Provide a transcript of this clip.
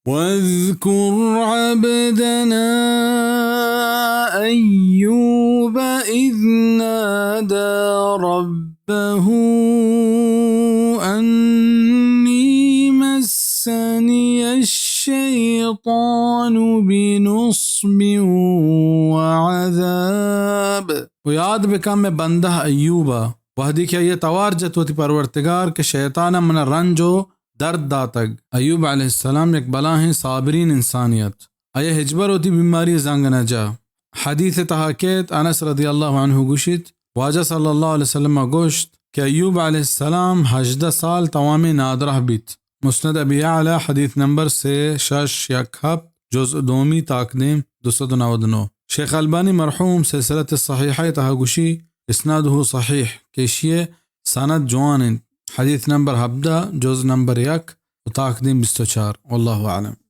واذكر عبدنا أيوب إذ نادى ربه أني مسني الشيطان بنصب وعذاب۔ و یاد بکن مئے بندہ ایوب ءَ، وہدے کہ آئی ءَ توار جت وتی پرورتگار کہ شیطان ءَ من ءَ رنج و درد داتگ۔ ایوب علیہ السلام یک بلاہیں صابرین انسانے ات۔ آئی ءَ ہچبر وتی بیماری زنگ نہ جا۔ حدیث ءِ تہا کیت، انس رضی اللہ عنہ گوشیت، واجہ صلی اللہ علیہ وسلم ءَ گوشت کہ ایوب علیہ السلام ہژدہ سال توامیں نادراہ بیت۔ مسند ابی اعلی، حدیث نمبر سے شش یک ہپت، جزء دومی، تاکدیم دو سد و نود و نو۔ شیخ البانی مرحوم سلسلۃ الصحیحہ ءِ تہا گوشی، اسنادہ صحیح، کہ ایشی ءِ سند جوان انت۔ حدیث نمبر ہبدہ، جزء نمبر یک و تاکدیم بیست و چار۔ واللہ اعلم۔